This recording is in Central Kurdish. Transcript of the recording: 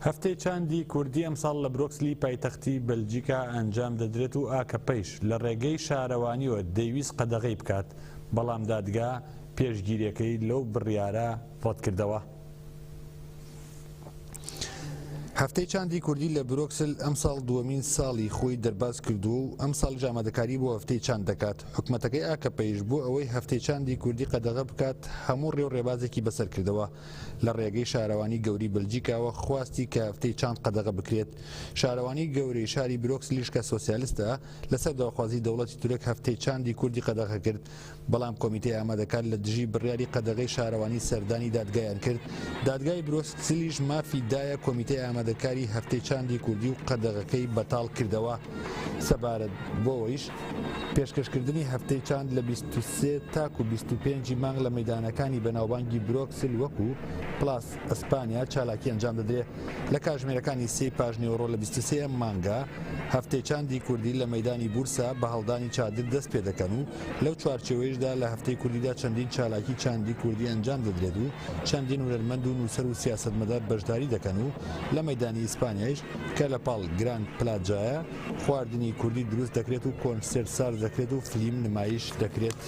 هەفتەی چاندی کوردی ئەمساڵ لە برۆکسلی پایتەختی بەلجیکا ئەنجام دەدرێت و ئاکەپەیش لە ڕێگەی شارەوانیەوە دەیویست قەدەغەی بکات، بەڵام دادگا پێشگیریەکەی لەو بڕیارە ڕەتکردەوە. هەفتەی چاندی کوردی لە برۆکسل ئەمساڵ دووەمین ساڵی خۆی دەرباز کردووە و ئەمساڵیش ئامادەکاری بۆ هەفتەی چاند دەکات، حکومەتەکەی ئاکەپەیش بۆ ئەوەی هەفتەی چاندی کوردی قەدەغە بکات هەموو ڕێ و ڕێبازێکی بەسەر کردەوە. لە ڕێگەی شارەوانی گەوری بەلجیکاوە خواستی کە هەفتەی چاند قەدەغە بکرێت. شارەوانی گەورەی شاری برۆکسلیش کە سۆسیالستە، لەسەر داوخوازی دەوڵەتی تورک هەفتەی چاندی کوردی قەدەغە کرد، بەڵام کۆمیتەی ئامادەکار لە دژی بڕیاری قەدەغەی شارەوانی سەردانی دادگایان کرد. دادگای برۆکسلیش مافی دایە کۆمیتەی ئامادەکاری هەفتەی چاندی کوردی و قەدەغەکەی بەتاڵ کردەوە. سەبارەت بەوەیش، پێشکەشکردنی هەفتەی چاند لە 23 تاکو 25 ی مانگ لە مەیدانەکانی بەناوبانگی برۆکسل وەکو پلاس ئەسپانیا چالاکی ئەنجام دەدرێت لە کاژمێرەکانی سێی پاشنیوەڕۆ لە 23 ئەم مانگە هەفتەی چاندی کوردی لە مەیدانی بورسا بە هەڵدانی چادر دەست پێدەکەن و لەو چوارچێوەیشدا لە هەفتەی کوردیدا چەندین چالاکی چاندی کوردی ئەنجام دەدرێت و چەندین هونەرمەند و نووسەر و سیاسەتمەدار بەشداری دەکەن و لە مەیدانی ئیسپانیایش کە لە پاڵ گراند پلازایە خواردنی کوردی دروست دەکرێت و کۆنسێرت ساز دەکرێت و فلیم نمایش دەکرێت.